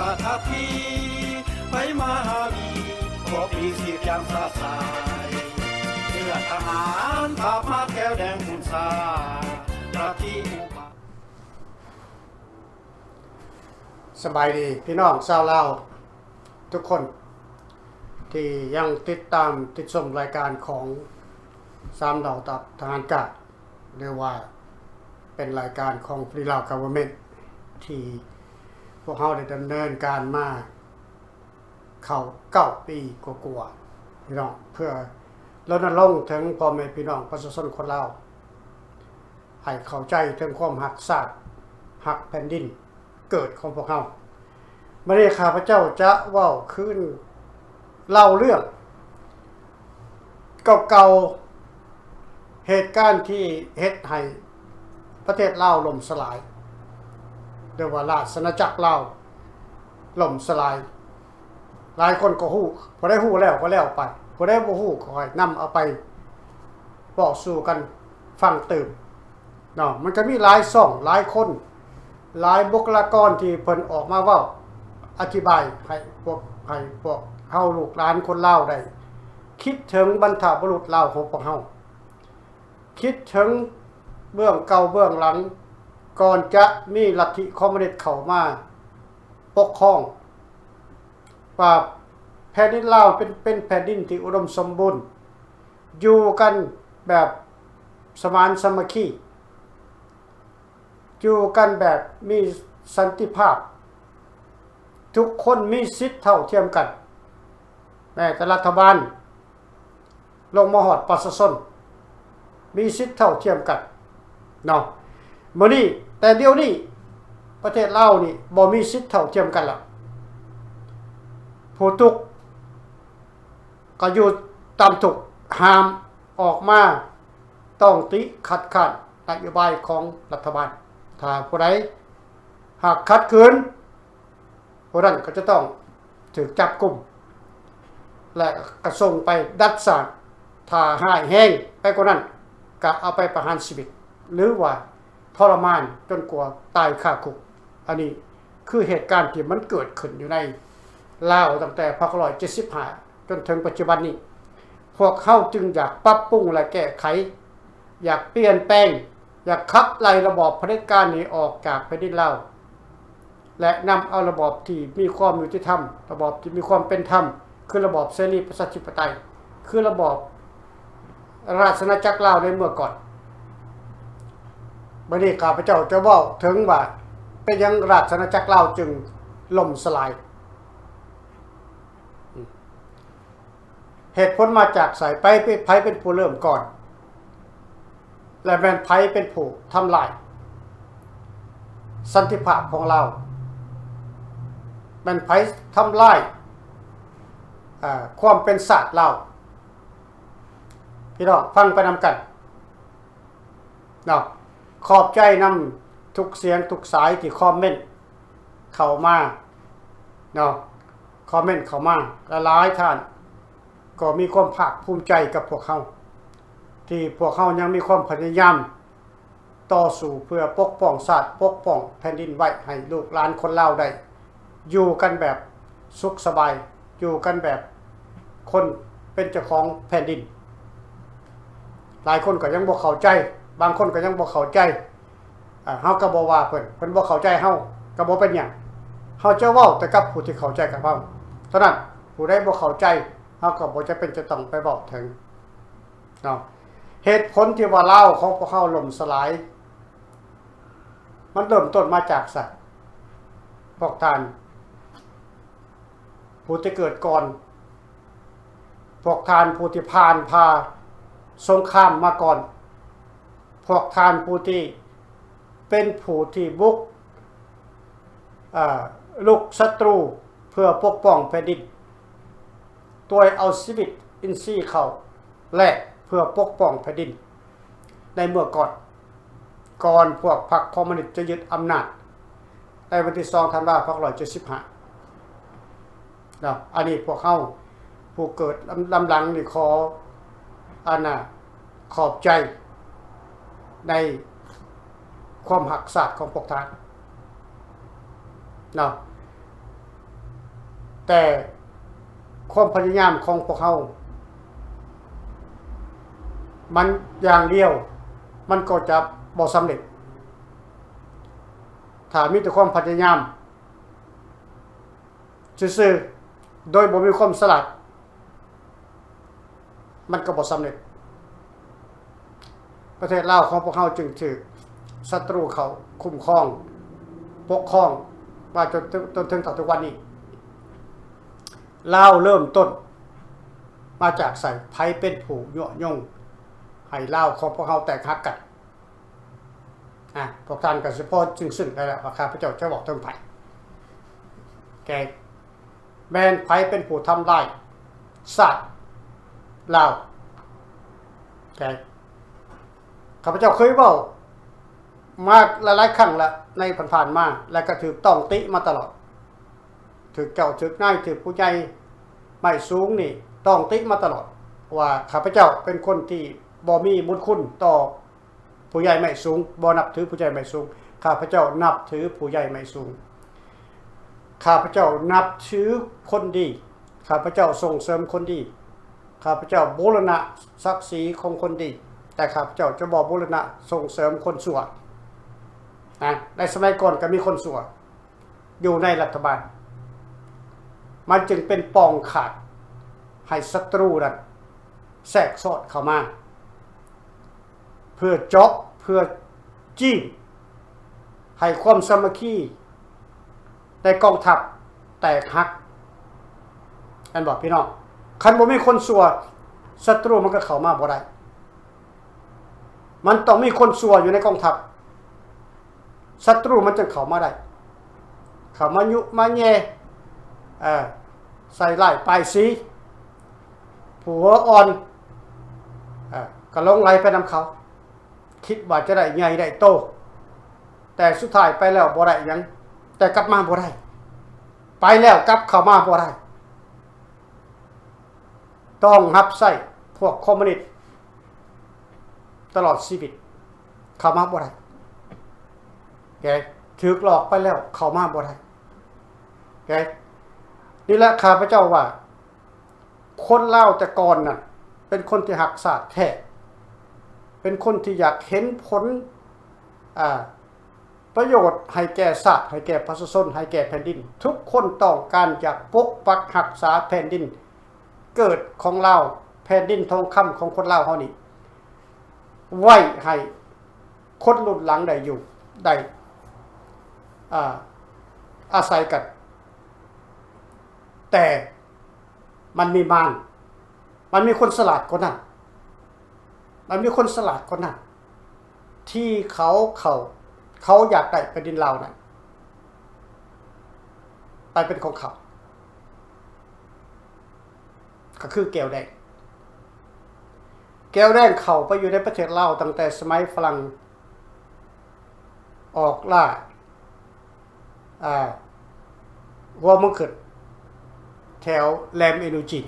ສະຖານທີ່ ໄປມາຫາວິ ບໍ່ມີສິດຢ່າງຊາຊາຍ ເພື່ອທະຫານ ພາບມາແກ້ວແດງພຸນຊາ ພະທີ່ອຸປາ. ສະບາຍດີພີ່ນ້ອງຊາວລາວທຸກຄົນ ທີ່ຍັງຕິດຕາມຕິດຊົມລາຍການຂອງສາມເຫຼົ່າທັບທະຫານການ ຫຼືວ່າເປັນລາຍການຂອງ Free Lao Government ທີ່ພວກເຮົາໄດ້ດຳເນີນການມາເຂົ້າເກົ້າປີກວ່າໆ ພີ່ນ້ອງ ເພື່ອລົນນະລົງເຖິງພໍ່ແມ່ພີ່ນ້ອງປະຊາຊົນຄົນລາວ ໃຫ້ເຂົ້າໃຈເຖິງຄວາມຮັກຊາດ ຮັກແຜ່ນດິນເກີດຂອງພວກເຮົາ. ມື້ນີ້ຂ້າພະເຈົ້າຈະເວົ້າຄືນ ເລົ່າເລື່ອງເກົ່າໆ ເຫດການທີ່ເຮັດໃຫ້ປະເທດລາວລົ້ມສະຫຼາຍ ຫຼືວ່າລາຊະອານາຈັກລາວລົ້ມສະຫຼາຍ. ຫຼາຍຄົນກໍຮູ້ ຜູ້ໃດຮູ້ແລ້ວກໍແລ້ວໄປ ຜູ້ໃດບໍ່ຮູ້ກໍໃຫ້ນຳເອົາໄປເວົ້າສູ່ກັນຟັງຕື່ມເນາະ. ມັນກໍມີຫຼາຍຊ່ອງ ຫຼາຍຄົນ ຫຼາຍບຸກຄະລາກອນທີ່ເພິ່ນອອກມາເວົ້າ ອະທິບາຍໃຫ້ພວກ ໃຫ້ພວກເຮົາລູກຫຼານຄົນລາວໄດ້ຄິດເຖິງບັນພະບຸລຸດລາວຂອງພວກເຮົາ ຄິດເຖິງເບື້ອງເກົ່າເບື້ອງຫຼັງ ກ່ອນຈະມີລັດທິຄອມມູນິດເຂົ້າມາປົກຄອງ ວ່າແຜ່ນດິນລາວເປັນ ເປັນແຜ່ນດິນທີ່ອຸດົມສົມບູນ ຢູ່ກັນແບບສະໝານສາມັກຄີ ຢູ່ກັນແບບມີສັນຕິພາບ ທຸກຄົນມີສິດເທົ່າທຽມກັນ ແມ້ແຕ່ລັດຖະບານ ລົງມາຮອດປະຊາຊົນ ມີສິດເທົ່າທຽມກັນເນາະ. ມື້ນີ້ ແຕ່ດຽວນີ້ ປະເທດລາວນີ້ບໍ່ມີສິດເທົ່າທຽມກັນແລ້ວ. ຜູ້ທຸກກໍຢູ່ຕາມທຸກ ຫ້າມອອກມາຕ້ອງຕິຄັດຄ້ານນະໂຍບາຍຂອງລັດຖະບານ. ຖ້າຜູ້ໃດຫາກຂັດຂືນ ຜູ້ນັ້ນກໍຈະຕ້ອງຖືກຈັບກຸມ ແລະ ກະສົ່ງໄປດັດສ້າງ. ຖ້າຮ້າຍແຮງໄປກວ່ານັ້ນ ກະເອົາໄປປະຫານຊີວິດ ຫຼືວ່າທໍລະມານຈົນກວ່າຕາຍຄາຄຸກ. ອັນນີ້ຄືເຫດການທີ່ມັນເກີດຂຶ້ນຢູ່ໃນລາວຕັ້ງແຕ່ພັນເກົ້າຮ້ອຍເຈັດສິບຫ້າ ຈົນເຖິງປັດຈຸບັນນີ້. ພວກເຮົາຈຶ່ງຢາກປັບປຸງ ແລະ ແກ້ໄຂ, ຢາກປ່ຽນແປງ, ຢາກຂັບໄລ່ລະບອບຜະເດັດການນີ້ອອກຈາກແຜ່ນດິນລາວ ແລະ ນຳເອົາລະບອບທີ່ມີຄວາມຍຸຕິທຳ, ລະບອບທີ່ມີຄວາມເປັນທຳ, ຄືລະບອບເສລີປະຊາທິປະໄຕ, ຄືລະບອບລາຊະອານາຈັກລາວໃນເມື່ອກ່ອນ. ບັດນີ້ຂ້າພະເຈົ້າຈະເວົ້າເຖິງວ່າ ເປັນຫຍັງລາຊະອານາຈັກລາວຈຶ່ງລົ້ມສະຫຼາຍ. ເຫດຜົນມາຈາກໃສ? ໃຜ ໃຜເປັນຜູ້ເລີ່ມກ່ອນ? ແລະ ແມ່ນໃຜເປັນຜູ້ທຳລາຍສັນຕິພາບຂອງລາວ? ແມ່ນໃຜທຳລາຍ ເອີ ຄວາມເປັນຊາດລາວ? ພີ່ນ້ອງຟັງໄປນຳກັນເນາະ. ຂອບໃຈນຳທຸກສຽງທຸກສາຍທີ່ຄອມເມັນເຂົ້າມາເນາະ. ຄອມເມັນເຂົ້າມາຫຼາຍໆທ່ານ ກໍມີຄວາມພາກພູມໃຈກັບພວກເຮົາ ທີ່ພວກເຮົາຍັງມີຄວາມພະຍາຍາມຕໍ່ສູ້ເພື່ອປົກປ້ອງຊາດ, ປົກປ້ອງແຜ່ນດິນໄວ້ໃຫ້ລູກຫຼານຄົນລາວໄດ້ຢູ່ກັນແບບສຸກສະບາຍ, ຢູ່ກັນແບບຄົນເປັນເຈົ້າຂອງແຜ່ນດິນ. ຫຼາຍຄົນກໍຍັງບໍ່ເຂົ້າໃຈ, ບາງຄົນກໍຍັງບໍ່ເຂົ້າໃຈ. ເຮົາກໍບໍ່ວ່າເພິ່ນ, ເພິ່ນບໍ່ເຂົ້າໃຈເຮົາກໍບໍ່ເປັນຫຍັງ, ເຮົາຈະເວົ້າແຕ່ກັບຜູ້ທີ່ເຂົ້າໃຈກັບເຮົາເທົ່ານັ້ນ. ຜູ້ໃດບໍ່ເຂົ້າໃຈ ເຮົາກໍບໍ່ຈຳເປັນຈະຕ້ອງໄປເວົ້າເຖິງເນາະ. ເຫດຜົນທີ່ວ່າລາວຂອງພວກເຮົາລົ້ມສະຫຼາຍ ມັນເລີ່ມຕົ້ນມາຈາກໃສ? ພວກທ່ານ ຜູ້ທີ່ເກີດກ່ອນ, ພວກທ່ານຜູ້ທີ່ຜ່ານຜ່າສົງຄາມມາກ່ອນ, ພວກທ່ານຜູ້ທີ່ເປັນຜູ້ທີ່ບຸກ ເອີ ລຸກສັດຕູເພື່ອປົກປ້ອງແຜ່ນດິນ, ໂດຍເອົາຊີວິດອິນຊີເຂົ້າແລກເພື່ອປົກປ້ອງແຜ່ນດິນໃນເມື່ອກ່ອນ. ກ່ອນພວກພັກຄອມມູນິດຈະຍຶດອຳນາດໃນວັນທີສອງທັນວາ ພັນເກົ້າຮ້ອຍເຈັດສິບຫ້າເນາະ. ອັນນີ້ພວກເຮົາຜູ້ເກີດລຳ ລຳຫຼັງນີ້ ຂໍ ອັນນ່າ ຂອບໃຈໃນຄວາມຮັກຊາດຂອງພວກທ່ານເນາະ. ແຕ່ຄວາມພະຍາຍາມຂອງພວກເຮົາ ມັນຢ່າງດຽວ ມັນກໍຈະບໍ່ສຳເລັດ. ຖ້າມີແຕ່ຄວາມພະຍາຍາມຊື່ໆ ໂດຍບໍ່ມີຄວາມສະຫຼາດ ມັນກໍບໍ່ສຳເລັດ. ປະເທດລາວຂອງພວກເຮົາຈຶ່ງຖືກສັດຕູເຂົາຄຸ້ມຄອງ ປົກຄອງມາຈົນເຖິງ ຈົນເຖິງເທົ່າທຸກວັນນີ້. ລາວເລີ່ມຕົ້ນມາຈາກໃສ? ໃຜເປັນຜູ້ຍຸຍົງໃຫ້ລາວຂອງພວກເຮົາແຕກຫັກກັນ? ອາ ພວກທ່ານກໍຊິພໍຊຶ້ງໆໄດ້ແລ້ວວ່າຂ້າພະເຈົ້າຈະເວົ້າເຖິງໃຜ. ແກ ແມ່ນໃຜເປັນຜູ້ທຳລາຍຊາດລາວ? ແກ ຂ້າພະເຈົ້າເຄີຍເວົ້າມາຫຼາຍໆຄັ້ງລະໃນຜ່ານໆມາ ແລະກໍຖືກຕ້ອງຕິມາຕະຫຼອດ. ຖືກເຈົ້າ ຖືກນາຍ ຖືກຜູ້ໃຫຍ່ໄມ້ສູງນີ້ຕ້ອງຕິມາຕະຫຼອດ ວ່າຂ້າພະເຈົ້າເປັນຄົນທີ່ບໍ່ມີບຸນຄຸນຕໍ່ ຜູ້ໃຫຍ່ໄມ້ສູງ ບໍ່ນັບຖືຜູ້ໃຫຍ່ໄມ້ສູງ. ຂ້າພະເຈົ້ານັບຖືຜູ້ໃຫຍ່ໄມ້ສູງ. ຂ້າພະເຈົ້ານັບຖືຄົນດີ. ຂ້າພະເຈົ້າສົ່ງເສີມຄົນດີ. ຂ້າພະເຈົ້າບູລະນະສັກສີຂອງຄົນດີ. ແຕ່ຂ້າພະເຈົ້າຈະບໍ່ບູລະນະສົ່ງເສີມຄົນຊົ່ວ. ນະ ໃນສະໄໝກ່ອນກໍມີຄົນຊົ່ວຢູ່ໃນລັດຖະບານ. ມັນຈຶ່ງເປັນປ່ອງຂາດໃຫ້ສັດຕູນັ້ນແຊກຊອດເຂົ້າມາ. ເພື່ອເຈາະ ເພື່ອຈີ້ມໃຫ້ຄວາມສາມັກຄີໃນກອງທັບແຕກຫັກ ແມ່ນບໍ່ພີ່ນ້ອງ? ຄັນບໍ່ມີຄົນຊົ່ວ ສັດຕູມັນກໍເຂົ້າມາບໍ່ໄດ້. ມັນຕ້ອງມີຄົນຊົ່ວຢູ່ໃນກອງທັບ ສັດຕູມັນຈຶ່ງເຂົ້າມາໄດ້ ເຂົ້າມາຍຸມາແຍ່ ເອີ ໃສ່ຮ້າຍປ້າຍສີ ຜູ້ຫົວອ່ອນ ເອີ ກໍຫຼົງໄຫຼໄປນຳເຂົາ ຄິດວ່າຈະໄດ້ໃຫຍ່ໄດ້ໂຕ ແຕ່ສຸດທ້າຍໄປແລ້ວບໍ່ໄດ້ຫຍັງ ແຕ່ກັບມາບໍ່ໄດ້ ໄປແລ້ວກັບເຂົ້າມາບໍ່ໄດ້ ຕ້ອງຮັບໃຊ້ພວກຄອມມູນິດຕະຫຼອດຊີວິດ ເຂົ້າມາບໍ່ໄດ້ ແກ ຖືກຫຼອກໄປແລ້ວເຂົ້າມາບໍ່ໄດ້ ແກ ນີ້ແຫຼະ ຂ້າພະເຈົ້າວ່າ ຄົນລາວແຕ່ກ່ອນນັ້ນ ເປັນຄົນທີ່ຮັກຊາດແທ້ ເປັນຄົນທີ່ຢາກເຫັນຜົນ ອາ ປະໂຫຍດໃຫ້ແກ່ຊາດ ໃຫ້ແກ່ປະຊາຊົນ ໃຫ້ແກ່ແຜ່ນດິນ. ທຸກຄົນຕ້ອງການຢາກປົກປັກຮັກສາແຜ່ນດິນເກີດຂອງລາວ ແຜ່ນດິນທອງຄຳຂອງຄົນລາວເຮົານີ້ ໄວ້ໃຫ້ຄົນລຸ້ນຫຼັງໄດ້ຢູ່ ໄດ້ ອາ ອາໄສກັນ. ແຕ່ມັນມີມານ ມັນມີຄົນສະຫຼາດກວ່ານັ້ນ ມັນມີຄົນສະຫຼາດກວ່ານັ້ນ ທີ່ເຂົາ ເຂົາ ເຂົາຢາກໄດ້ແຜ່ນດິນລາວນັ້ນໄປເປັນຂອງເຂົາ ກໍຄືແກວແດງ. ແກວແດງເຂົ້າໄປຢູ່ໃນປະເທດລາວຕັ້ງແຕ່ສະໄໝຝຣັ່ງອອກລ່າ ອາ ຫົວເມືອງຂຶ້ນ ແຖວແຫຼມອິນໂດຈີນ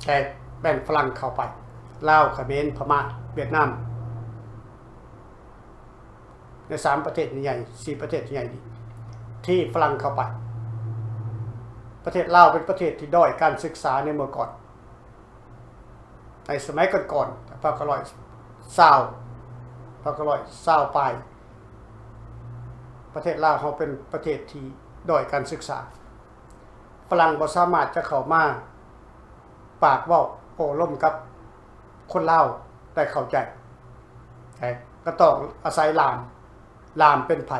ແຕ່ແມ່ນຝຣັ່ງເຂົ້າໄປ ລາວ ຂະເໝນ ພະມ້າ ຫວຽດນາມ ໃນສາມປະເທດໃຫຍ່ໆ ສີ່ປະເທດໃຫຍ່ນີ້ ທີ່ຝຣັ່ງເຂົ້າໄປ. ປະເທດລາວເປັນປະເທດທີ່ດ້ອຍການສຶກສາໃນເມື່ອກ່ອນ. ໃນສະໄໝກ່ອນໆ ພັນເກົ້າຮ້ອຍຊາວ ພັນເກົ້າຮ້ອຍຊາວປາຍ ປະເທດລາວເຮົາເປັນປະເທດທີ່ດ້ອຍການສຶກສາ. ຝຣັ່ງບໍ່ສາມາດຈະເຂົ້າມາປາກເວົ້າໂອ້ລົມກັບຄົນລາວໄດ້ເຂົ້າໃຈ ກໍຕ້ອງອາໄສລ່າມ. ລ່າມເປັນໃຜ?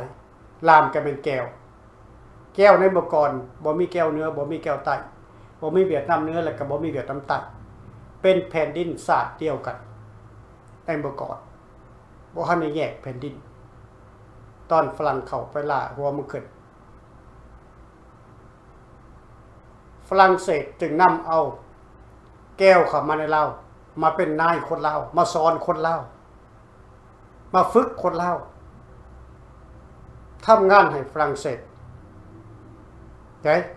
ລ່າມກໍແມ່ນແກວ. ແກວໃນເມື່ອກ່ອນບໍ່ມີແກວເໜືອ ບໍ່ມີແກວໃຕ້ ບໍ່ມີຫວຽດນາມເໜືອ ແລະກໍບໍ່ມີຫວຽດນາມໃຕ້ ເປັນແຜ່ນດິນຊາດດຽວກັນໃນເມື່ອກ່ອນ ບໍ່ທັນໄດ້ແຍກແຜ່ນດິນ. ຕອນຝຣັ່ງເຂົ້າໄປລ່າຫົວເມືອງຂຶ້ນ ຝຣັ່ງເສດຈຶ່ງນຳເອົາແກວເຂົ້າມາໃນລາວ ມາເປັນນາຍຄົນລາວ ມາສອນຄົນລາວ ມາຝຶກຄົນລາວ ທຳງານໃຫ້ຝຣັ່ງເສດ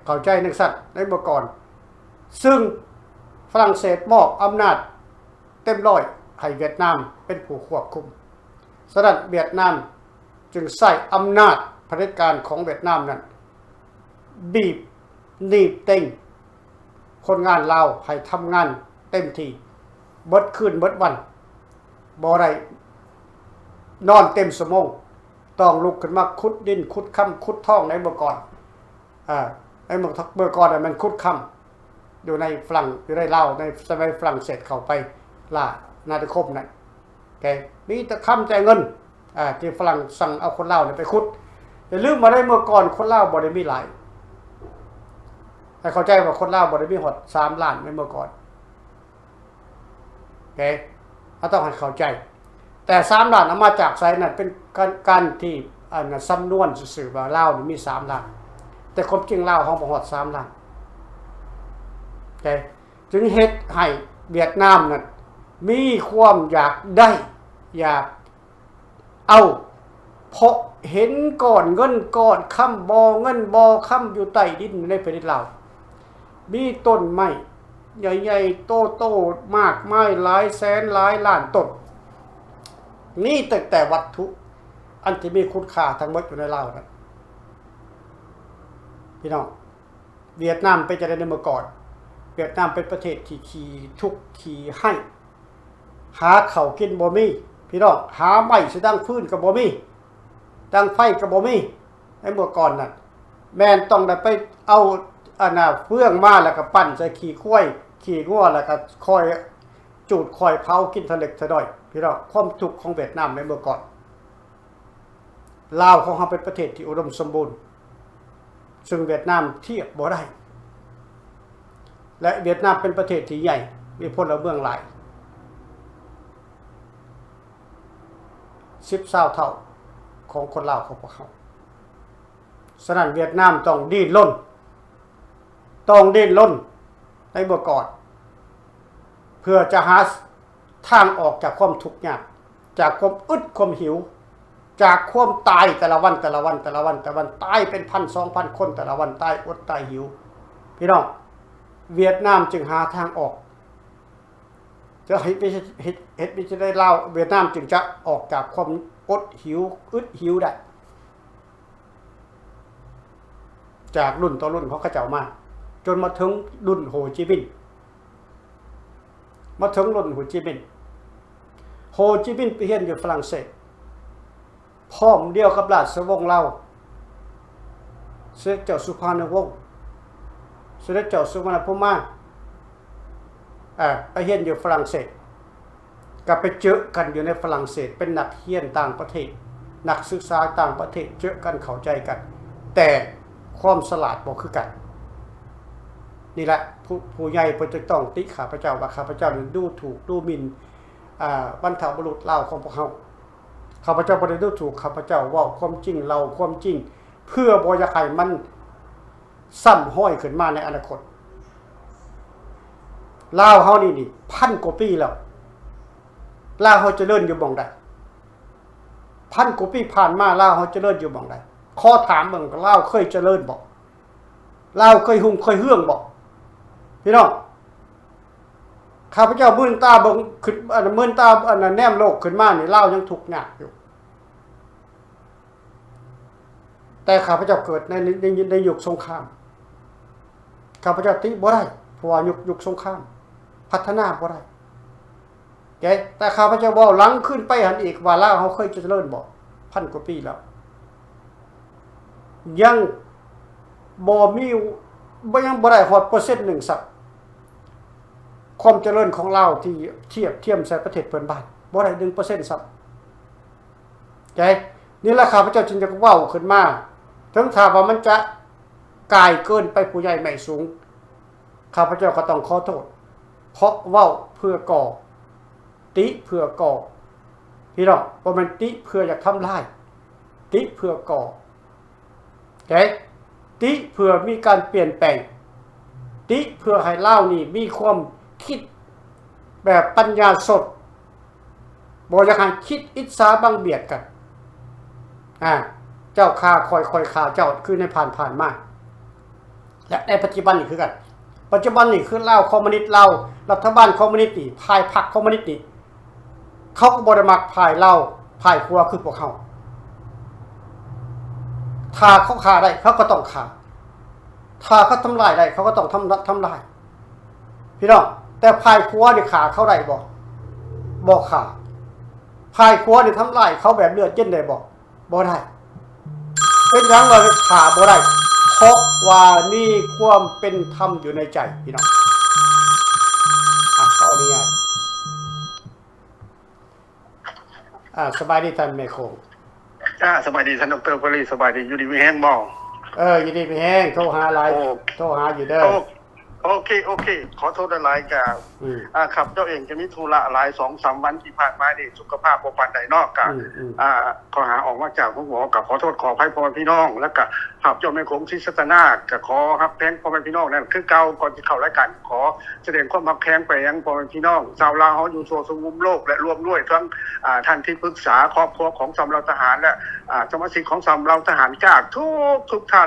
ເຂົ້າໃຈຈັ່ງຊັ້ນໃນເມື່ອກ່ອນ ຊຶ່ງຝຣັ່ງເສດມອບອຳນາດເຕັມຮ້ອຍໃຫ້ຫວຽດນາມເປັນຜູ້ຄວບຄຸມ. ສະນັ້ນຫວຽດນາມຈຶ່ງໃຊ້ອຳນາດຜະເດັດການຂອງຫວຽດນາມນັ້ນ ບີບໜີບເຕັງຄົນງານລາວໃຫ້ທຳງານເຕັມທີ່ ເບິດຄືນເບິດວັນ ບໍ່ໄດ້ນອນເຕັມຊົ່ວໂມງ, ຕ້ອງລຸກຂຶ້ນມາຂຸດດິນ ຂຸດຄຳ ຂຸດທອງໃນເມື່ອກ່ອນ. ອາ ໃນເມື່ອ ເມື່ອກ່ອນນະແມ່ນຂຸດຄຳຢູ່ໃນຝຣັ່ງ ຢູ່ໃນລາວ ໃນສະໄໝຝຣັ່ງເສດເຂົ້າໄປລ່າອານານິຄົມນັ້ນ ແກ ມີແຕ່ຄຳແຕ່ເງິນ ອາ ທີ່ຝຣັ່ງສັ່ງເອົາຄົນລາວນີ້ໄປຂຸດ. ຢ່າລືມວ່າໃນເມື່ອກ່ອນຄົນລາວບໍ່ໄດ້ມີຫຼາຍ, ໃຫ້ເຂົ້າໃຈວ່າຄົນລາວບໍ່ໄດ້ມີຮອດສາມລ້ານໃນເມື່ອກ່ອນ. ໂອເຄ ເຮົາຕ້ອງໃຫ້ເຂົ້າໃຈ. ແຕ່ສາມລ້ານເອົາມາຈາກໃສນັ້ນ ເປັນການ ການທີ່ ອັນ ສຳນວນຊື່ໆວ່າລາວນີ້ມີສາມລ້ານ, ແຕ່ຄວາມຈິງລາວເຮົາບໍ່ຮອດສາມລ້ານ. ໂອເຄ ຈຶ່ງເຮັດໃຫ້ຫວຽດນາມນັ້ນມີຄວາມຢາກໄດ້ ຢາກ ເອົາ ເພາະເຫັນກ້ອນເງິນກ້ອນຄຳ ບໍ່ເງິນບໍ່ຄຳຢູ່ໃຕ້ດິນໃນແຜ່ນດິນລາວ. ມີຕົ້ນໄມ້ໃຫຍ່ໆໂຕໆ ມາກມາຍຫຼາຍແສນຫຼາຍລ້ານຕົ້ນ. ມີຕັ້ງແຕ່ວັດຖຸອັນທີ່ມີຄຸນຄ່າທັງໝົດຢູ່ໃນລາວນັ້ນ. ພີ່ນ້ອງ, ຫວຽດນາມເປັນຈັ່ງໃດໃນເມື່ອກ່ອນ? ຫວຽດນາມເປັນປະເທດທີ່ຂີ້ທຸກຂີ້ໄຮ້. ຫາເຂົ້າກິນບໍ່ມີ ພີ່ນ້ອງ, ຫາໄມ້ຊິດັງຟືນກໍບໍ່ມີ, ດັງໄຟກໍບໍ່ມີ. ໃນເມື່ອກ່ອນນັ້ນ ແມ່ນຕ້ອງໄດ້ໄປເອົາ ອັນນ່າ ເຟືອງມາ ແລ້ວກໍປັ້ນໃສ່ຂີ້ຄວາຍ ຂີ້ງົວ ແລ້ວກໍຄ່ອຍຈູດຄ່ອຍເຜົາກິນທະເລັກທະນ້ອຍ. ພີ່ນ້ອງ, ຄວາມທຸກຂອງຫວຽດນາມໃນເມື່ອກ່ອນ. ລາວຂອງເຮົາເປັນປະເທດທີ່ອຸດົມສົມບູນ ຊຶ່ງຫວຽດນາມທຽບບໍ່ໄດ້ ແລະ ຫວຽດນາມເປັນປະເທດທີ່ໃຫຍ່ ມີພົນລະເມືອງຫຼາຍ ສິບ ຊາວເທົ່າຂອງຄົນລາວຂອງພວກເຮົາ. ສະນັ້ນ ຫວຽດນາມຕ້ອງດີ້ນລົນ ຕ້ອງດີ້ນລົນໃນເມື່ອກ່ອນ ເພື່ອຈະຫາ ທາງອອກຈາກຄວາມທຸກຍາກ, ຈາກຄວາມອຶດຄວາມຫິວ, ຈາກຄວາມຕາຍແຕ່ລະວັນ, ແຕ່ລະວັນ, ແຕ່ລະວັນ, ແຕ່ລະວັນ, ຕາຍເປັນພັນສອງພັນຄົນແຕ່ລະວັນ, ຕາຍອົດຕາຍຫິວ. ພີ່ນ້ອງ, ຫວຽດນາມຈຶ່ງຫາທາງອອກ. ຈະເຮັດ ເຮັດ, ເຮັດ, ເຮັດວິທີໃດລາວ, ຫວຽດນາມຈຶ່ງຈະອອກຈາກຄວາມອົດຫິວ, ອຶດຫິວໄດ້. ຈາກລຸ້ນຕໍ່ລຸ້ນຂອງເຂົາເຈົ້າມາ ຈົນມາເຖິງລຸ້ນໂຮຈິມິນ. ມາເຖິງລຸ້ນໂຮຈິມິນ, ໂຮຈິມິນໄປຮຽນຢູ່ຝຣັ່ງເສດ ພ້ອມດຽວກັບລາຊະວົງລາວ, ສະເດັດເຈົ້າສຸພານຸວົງ, ສະເດັດເຈົ້າສຸວັນນະພູມາ, ອ່າ, ໄປຮຽນຢູ່ຝຣັ່ງເສດ. ກໍໄປເຈີກັນຢູ່ໃນຝຣັ່ງເສດ ເປັນນັກຮຽນຕ່າງປະເທດ, ນັກສຶກສາຕ່າງປະເທດ, ເຈີກັນເຂົ້າໃຈກັນ ແຕ່ຄວາມສະຫຼາດບໍ່ຄືກັນ. ນີ້ແຫຼະ ຜູ້, ຜູ້ໃຫຍ່ເພິ່ນຈຶ່ງຕ້ອງຕິຂ້າພະເຈົ້າວ່າ ຂ້າພະເຈົ້ານັ້ນດູຖູກດູໝິ່ນ, ອ່າ, ບັນພະບຸລຸດລາວຂອງພວກເຮົາ. ຂ້າພະເຈົ້າບໍ່ໄດ້ດູຖູກ, ຂ້າພະເຈົ້າເວົ້າຄວາມຈິງ, ເລົ່າຄວາມຈິງ ເພື່ອບໍ່ຢາກໃຫ້ມັນ ຊ້ຳຮອຍຂຶ້ນມາໃນອະນາຄົດ. ລາວເຮົານີ້, ນີ້ ພັນກວ່າປີແລ້ວ, ລາວເຮົາຈະເລີນຢູ່ໝ່ອງໃດ? ພັນກວ່າປີຜ່ານມາ ລາວເຮົາຈະເລີນຢູ່ໝ່ອງໃດ? ຂໍຖາມເບິ່ງ, ລາວເຄີຍຈະເລີນບໍ່? ລາວເຄີຍຮຸ່ງເຄີຍເຮືອງບໍ່? ພີ່ນ້ອງ, ຂ້າພະເຈົ້າມື່ນຕາເບິ່ງຂຶ້ນ, ອັນ, ມື່ນຕາ, ອັນ, ແນມໂລກຂຶ້ນມານີ້, ລາວຍັງທຸກຍາກຢູ່. ແຕ່ຂ້າພະເຈົ້າເກີດໃນ, ໃນ, ໃນ, ໃນຍຸກສົງຄາມ, ຂ້າພະເຈົ້າຕິບໍ່ໄດ້ ເພາະວ່າຍຸກ, ຍຸກສົງຄາມພັດທະນາບໍ່ໄດ້. ແຕ່, ແຕ່ຂ້າພະເຈົ້າເວົ້າຫຼັງຄືນໄປຫັ້ນອີກວ່າ ລາວເຮົາເຄີຍຈະເລີນບໍ່? ພັນກວ່າປີແລ້ວ ຍັງບໍ່ມີ, ບໍ່, ຍັງບໍ່ໄດ້ຮອດເປີເຊັນໜຶ່ງຊ້ຳ. ຄວາມຈະເລີນຂອງລາວທີ່ທຽບທຽມໃສ່ປະເທດເພື່ອນບ້ານ ບໍ່ໄດ້ໜຶ່ງເປີເຊັນຊ້ຳ. ໃຈ ນີ້ລະ ຂ້າພະເຈົ້າຈຶ່ງຢາກເວົ້າຂຶ້ນມາ, ເຖິງຖ້າວ່າມັນຈະກາຍເກີນໄປຜູ້ໃຫຍ່ໄໝສູງ, ຂ້າພະເຈົ້າກໍຕ້ອງຂໍໂທດ, ເພາະເວົ້າເພື່ອກໍ່, ຕິເພື່ອກໍ່. ພີ່ນ້ອງ, ບໍ່ແມ່ນຕິເພື່ອຢາກທຳລາຍ, ຕິເພື່ອກໍ່. ໃຈ ຕິເພື່ອມີການປ່ຽນແປງ, ຕິເພື່ອໃຫ້ລາວນີ້ມີຄວາມຄິດແບບປັນຍາສົດ, ບໍ່ຢາກໃຫ້ຄິດອິດສາບັງບຽດກັນ. ອາ, ເຈົ້າຂ້າຂ້ອຍ, ຂ້ອຍຂ້າເຈົ້າ, ຄືໃນຜ່ານ, ຜ່ານມາ ແລະ ໃນປັດຈຸບັນນີ້ຄືກັນ. ປັດຈຸບັນນີ້ຄືລາວຄອມມູນິດ, ລາວລັດຖະບານຄອມມູນິດນີ້, ຝ່າຍພັກຄອມມູນິດນີ້, ເຂົາກໍບໍ່ໄດ້ມັກຝ່າຍລາວ, ຝ່າຍຂົວຄືພວກເຮົາ. ຖ້າເຂົາຂ້າໄດ້, ເຂົາກໍຕ້ອງຂ້າ. ຖ້າເຂົາທຳລາຍໄດ້ ເຂົາກໍຕ້ອງທຳ ທຳລາຍ ພີ່ນ້ອງ. ແຕ່ຝ່າຍຂວານີ້ຂ້າເຂົາໄດ້ບໍ່? ບໍ່ຂ້າ. ຝ່າຍຂວານີ້ທຳລາຍເຂົາແບບເລືອດເຢັນໄດ້ບໍ່? ບໍ່ໄດ້. ເປັນຫຍັງວ່າຂ້າບໍ່ໄດ້? ເພາະວ່າມີຄວາມເປັນທຳຢູ່ໃນໃຈ ພີ່ນ້ອງ. ອ່ະ ຂໍອະນຸຍາດ. ອ່າ ສະບາຍດີທ່ານແມ່ໂຂງ. ຈ້າ ສະບາຍດີທ່ານດອກເຕີ ເປີລີ ສະບາຍດີ ຢູ່ດີມີແຮງບໍ່? ເອີ ຢູ່ດີມີແຮງ. ໂທຫາຫຼາຍ ໂອ້ ໂທຫາຢູ່ເດີ. ໂອ ໂອເຄ ໂອເຄ ຂໍໂທດຫຼາຍໆ ກະ ອືມ ອ່າ ຂ້າພະເຈົ້າເອງກະມີທຸລະຫຼາຍ ສອງສາມວັນທີ່ຜ່ານມານີ້ ສຸຂະພາບບໍ່ປານໃດເນາະ ກະ ອືມ ອືມ ອ່າ ຂໍຫາອອກມາຈາກໂຮງໝໍ ກະຂໍໂທດຂໍອະໄພພໍ່ແມ່ພີ່ນ້ອງ ແລ້ວກະຂ້າພະເຈົ້າແມ່ໂຂງ ສີສັດຕະນາ ກະຂໍຮັບແພງພໍ່ແມ່ພີ່ນ້ອງນັ້ນຄືເກົ່າ. ກ່ອນຈະເຂົ້າລາຍການ ຂໍສະແດງຄວາມຮັກແພງໄປຍັງພໍ່ແມ່ພີ່ນ້ອງຊາວລາວເຮົາຢູ່ທົ່ວທຸກມຸມໂລກ ແລະ ລວມດ້ວຍທັງ ອ່າ ທ່ານທີ່ປຶກສາຄອບຄົວຂອງຊຳເຫຼົ່າທະຫານ ແລະ ອ່າ ສະມາຊິກຂອງຊຳເຫຼົ່າທະຫານຈາກທຸກໆທ່ານ